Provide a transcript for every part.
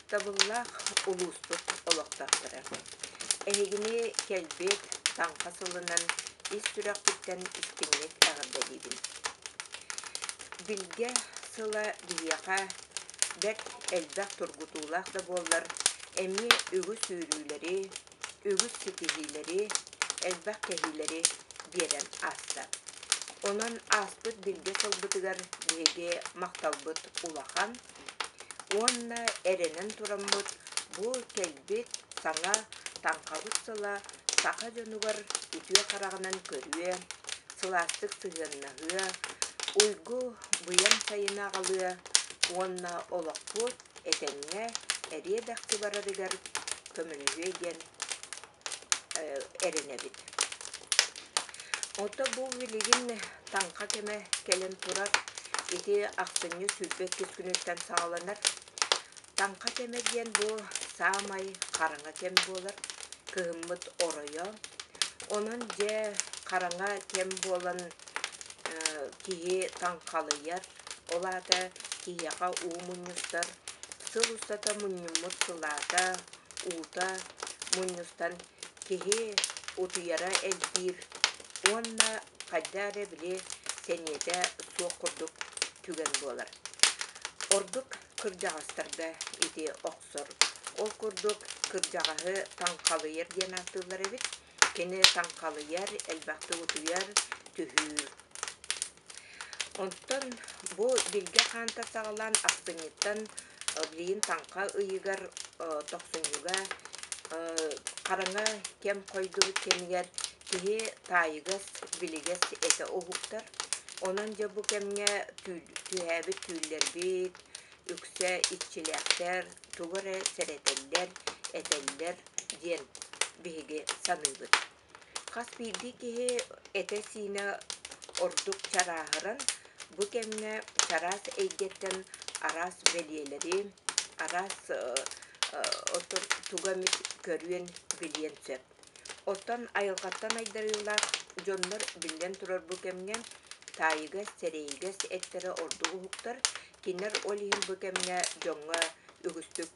Ытыктабыллаах улууспут олохтоохторо! Эһигини кэлбит Таҥха сылынан ис сүрэхпиттэн истиҥник эҕэрдэлиибин. Билгэ сыла биһиэхэ бэрт элбэх тургутуулаах да буоллар, эмиэ үгүс үөрүүлэри, үгүс ситиһиилэри, элбэх кэһиилэри биэрэн ааста. Онон ааспыт билгэ сылбытыгар биһиги махталбыт улахан уонна эрэнэн тураммыт бу кэлбит саҥа Таҥхабыт сыла саха дьонугар үтүө хараҕынан көрүө, сылаастык сыһыаннаһыа, уйгу быйаҥ сайыны аҕалыа уонна олохпут этэҥҥэ эриэ-дэхси барарыгар көмөлөһүө диэн эрэнэбит. Ото бу билигин таҥха кэмэ кэлэн турар. Ити ахсынньы 22 күнүттэн саҕаланар. Таҥха кэмэ диэн бу саамай хараҥа кэм буолар. Кыһыммыт оройо. Онон дьэ хараҥа кэм буолан киһи таҥхалыйар, ол аата киһиэхэ уу мунньустар, сыл устата мунньуммут сылаата, уута мунньустан киһи утуйара элбиир уонна хайдах эрэ били сэниэтэ суох курдук түгэн буолар. Ордук кырдьаҕастарга ити охсор. Ол курдук кырдьаҕаһы таҥхалыйар диэн ааттыыллар эбит. Кини таҥхалыйар, элбэхтик утуйар, түһүүр. Онтон бу Билгэ хаантан саҕалаан ахсынньыттан билигин таҥха ыйыгар тохсунньуга хараҥа кэм хойдубут кэмигэр киһи таайыгас, билигэс этэ уһуктар. Онон дьэ бу кэмҥэ түһээбит түүллэрбит үксэ иччилээхтэр, тугу эрэ сэрэтэллэр, этэллэр диэн биһиги саныыбыт. Хас биирдии киһи этэ-сиинэ ордук чарааһыран, бу кэмҥэ чараас эйгэттэн араас бэлиэлэри, араас оттон тугу эмит көрүөн, билиэн сөп. Оттон айылҕаттан айдарыылаах дьоннор биллэн турар бу кэмҥэ таайыгас, сэрэйигэс эттэрэ ордук уһуктар, кинилэр ол иһин бу кэмҥэ дьоҥҥо үгүстүк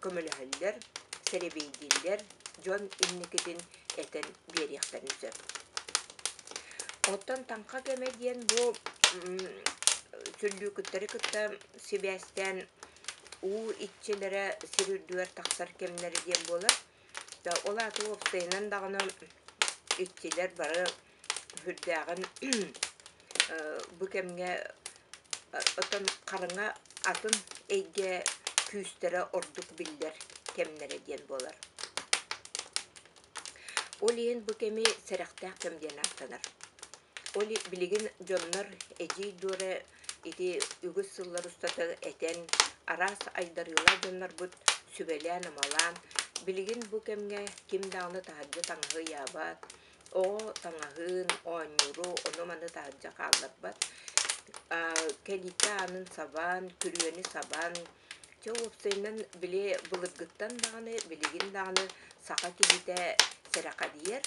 көмөлөһөллөр, сэрэбиэйдииллэр, дьон инникитин этэн биэриэхтэрин сөп. Оттон таҥха кэмэ диэн бу сүллүүкүттэри кытта сибээстээн уу иччилэрэ сир үрдүгэр тахсар кэмнэрэ диэн буолар. Ол аата уопсайынан даҕаны иччилэр бары сүрдээҕин бу кэмҥэ оттон хараҥа атын эйгэ күүстэрэ ордук биллэр кэмнэрэ диэн буолар. Ол иһин бу кэми сэрэхтээх кэм диэн ааттанар. Ол билигин дьоннор Эдьиий Дора ити үгүс сыллар устата этэн, араас айдарыылаах дьоннорбут сүбэлээн-амалаан, билигин бу кэмҥэ ким даҕаны таһырдьа таҥаһы ыйаабат, оҕо таҥаһын, оонньууру ону-маны таһырдьа хаалларбат. Кэлииккэ аанын сабан, күрүөнү сабан, чэ уопсайынан били былыргыттан даҕаны, билигин даҕаны саха киһитэ сэрэхэдийэр.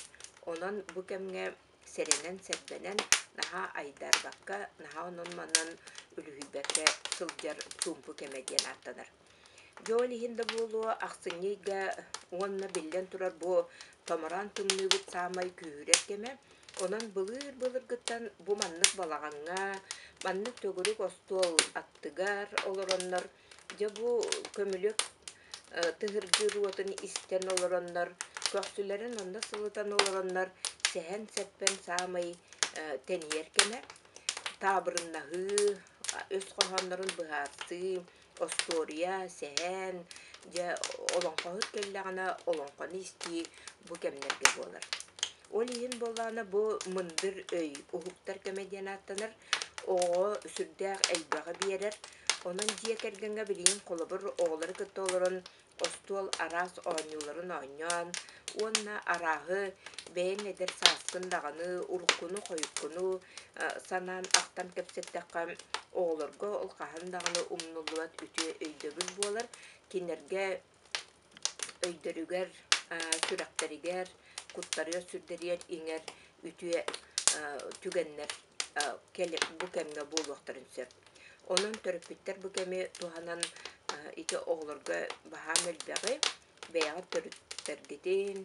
Онон бу кэмҥэ сэрэнэн-сэрбэнэн, наһаа айдаарбакка, наһаа онон-манан үлүһүйбэккэ сылдьар чуумпу кэмэ диэн ааттанар. Дьэ ол иһин да буолуо, ахсынньы ыйга уонна биллэн турар бу томороон тымныыбыт саамай күүһүрэр кэмэ. Онон былыыр-былыргыттан бу маннык балаҕаҥҥа, маннык төгүрүк остуол аттыгар олороннор, дьэ бу көмүлүөк тыһыргыыр уотун истэн олороннор, көхсүлэрин онно сылытан олороннор сэһэн-сэппэн саамай тэнийэр кэмэ. Таабырыннаһыы, өс хоһооннорун быһаарсыы, остуоруйа, сэһэн, дьэ олоҥхоһут кэллэҕинэ олоҥхону истии бу кэмнэргэ буолар. Ол иһин буоллаҕына бу мындыр өй уһуктар кэмэ диэн ааттанар, оҕоҕо сүрдээх элбэҕи биэрэр. Онон дьиэ кэргэҥҥэ билигин холобур оҕолору кытта олорон остуол араас оонньууларын оонньоон уонна арааһы бэйэҥ эдэр сааскын даҕаны уруккуну-хойуккуну санаан ахтан кэпсэттэххэ оҕолорго ол хаһан даҕаны умнуллубат үтүө өйдөбүл буолар. Кинилэргэ өйдөрүгэр, сүрэхтэригэр, куттарыгар-сүрдэригэр иҥэр үтүө түгэннэр бу кэмҥэ буолуохтарын сөп. Онон төрөппүттэр бу кэми туһанан Ити оҕолорго баһаам элбэҕи, бэйэҕит төрүттэргитин,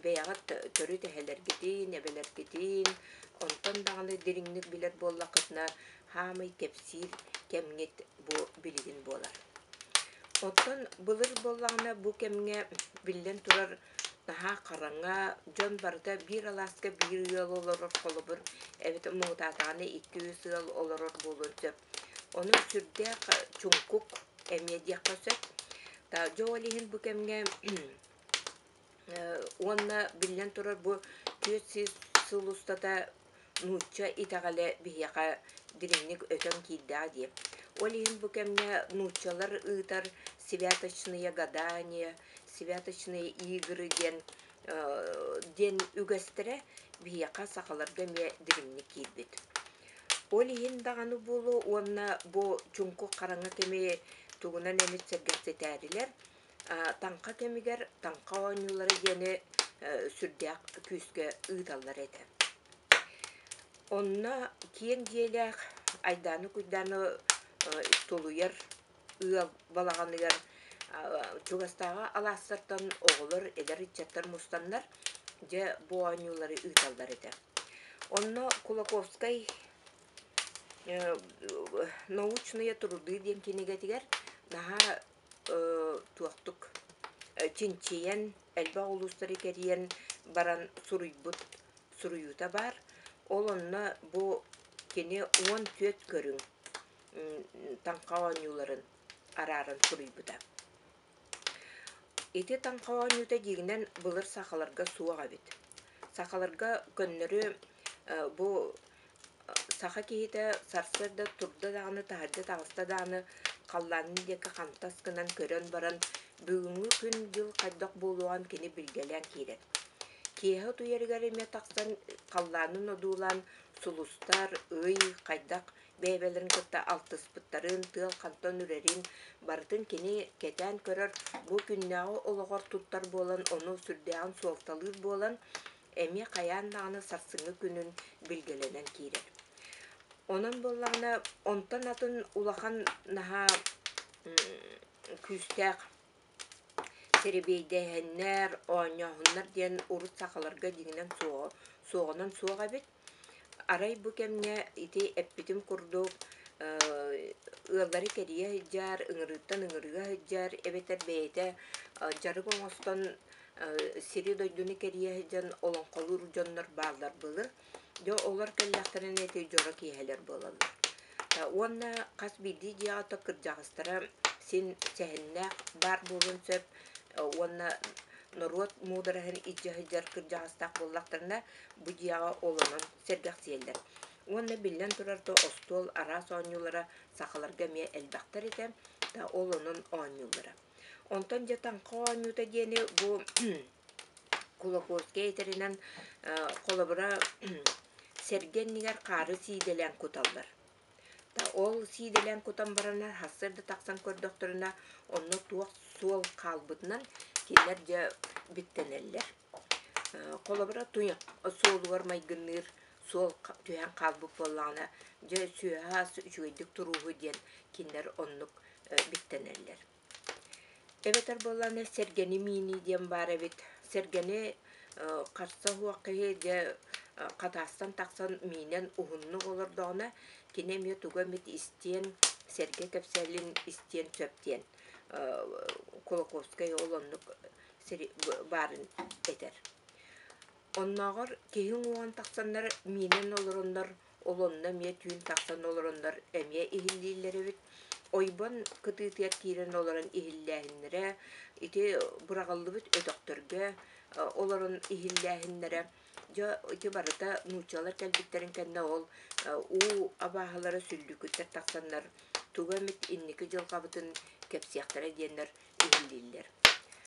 бэйэҕит төрүт эһэлэргитин, эбэлэргитин, онтон даҕаны дириҥник билэр буоллаххытына, хаамай кэпсиир кэмҥит бу билигин буолар. Оттон былыр буоллаҕына бу кэмҥэ биллэн турар наһаа хараҥа, дьон барыта биир алааска биир ыал олорор холобур эбэтэр муҥутаатаҕына икки-үс ыал олорор буолуон сөп. Онон сүрдээх чуҥкук эмиэ диэххэ сөп. Дьэ ол иһин бу кэмҥэ уонна биллэн турар бу 400 сыл устата нуучча итэҕэлэ биһиэхэ дириҥник өтөн киирдэҕэ дии. Ол иһин бу кэмҥэ нууччалар ыытар святочные гадания, святочные игры диэн диэн үгэстэрэ биһиэхэ сахаларга эмиэ дириҥник киирбит. Ол иһин даҕаны буолуо уонна бу чуҥкук хараҥа кэми тугунан эмит сэргэхситээрилэр таҥха кэмигэр таҥха оонньуулара диэни сүрдээх күүскэ ыыталлар этэ. Онно киэҥ дьиэлээх айдааны-куйдааны тулуйар ыал балаҕаныгар чугастааҕы алаастартан оҕолор, эдэр ыччаттар мустаннар, дьэ бу оонньуулары ыыталлар этэ. Онно Кулаковскай «Научные труды» диэн кинигэтигэр наһаа туохтук чинчийэн, элбэх улуустары кэрийэн баран суруйбут суруйуута баар. Ол онно бу кини 14 көрүҥ таҥха оонньууларын арааран суруйбута. Ити таҥха оонньуута дьиҥинэн былыр сахаларга суох эбит. Сахаларга көннөрү бу саха киһитэ сарсыарда турда даҕаны, таһырдьа таҕыста даҕаны халлаанын диэки хантас гынан көрөн баран бүгүҥҥү күн-дьыл хайдах буолуоҕун кини билгэлээн киирэр. Киэһэ утуйарыгар эмиэ тахсан халлаанын одуулаан сулустар, ый хайдах бэйэ-бэйэлэрин кытта алтыспыттарын, тыал хантан үрэрин барытын кини кэтээн көрөр, бу күннээҕи олоҕор туттар буолан, ону сүрдээҕин суолталыыр буолан, эмиэ хайаан даҕаны сарсыҥҥы күнүн билгэлэнэн киирэр. Онон буоллаҕына, онтон атын улахан наһаа күүстээх сэрэбиэйдээһиннэр, оонньооһуннар диэн урут сахаларга дьиҥинэн суоҕунан суох эбит. Арай бу кэмҥэ ити эппитим курдук ыаллары кэрийэ сылдьар, ыҥырыыттан ыҥырыыга сылдьар эбэтэр бэйэтэ дьарык оҥостон сири-дойдуну кэрийэ сылдьан олоҥхолуур дьоннор бааллар былыр. Дьэ олор кэллэхтэринэ ити дьоро киэһэлэр буолаллар. Уонна хас биирдии дьиэҕэ то кырдьаҕастара син сэһэннээх баар буолуон сөп уонна норуот муудараһын илдьэ сылдьар кырдьаҕастаах буоллахтарына бу дьиэҕэ олонон сэргэхсийэллэр. Уонна биллэн турар то остуол араас оонньуулара сахаларга эмиэ элбэхтэр этэ, да ол онон оонньууллара. Онтон дьэ таҥха оонньуута диэни бу Кулаковскай этэринэн холобура сэргэ иннигэр хаары сиидэлээн куталлар. Ол сиидэлээн кутан бараннар сарсыарда тахсан көрдөхтөрүнэ онно туох суол хаалбытынан кинилэр дьэ биттэнэллэр. Холобура туйах суолугар майгынныыр суол түһэн хаалбыт буоллаҕына дьэ сүөһэ-ас үчүгэйдик турууһу диэн кинилэр оннук биттэнэллэр. Эбэтэр буоллаҕына сэргэни миинии диэн баар эбит. Сэргэни харса суох киһи дьэ хатаастан тахсан миинэн уһуннук олордоҕуна кини эмиэ тугу эмит истиэн, сэргэ кэпсэлин истиэн сөп диэн Кулаковскай ол оннук баарын этэр. Оннооҕор киһи уҥуоҕун тахсаннар миинэн олороннор ол онно эмиэ түүн тахсан олороннор эмиэ иһиллииллэр эбит. Ойбон кытыытыгар киирэн олорон иһиллээһиннэрэ, ити быраҕыллыбыт өтөхтөргө олорон иһиллээһиннэрэ дьэ ити барыта нууччалар кэлбиттэрин кэннэ ол уу абааһылара сүллүүкүттэр тахсаннар тугу эмит инники дьылҕабытын кэпсиэхтэрэ диэннэр иһиллииллэр.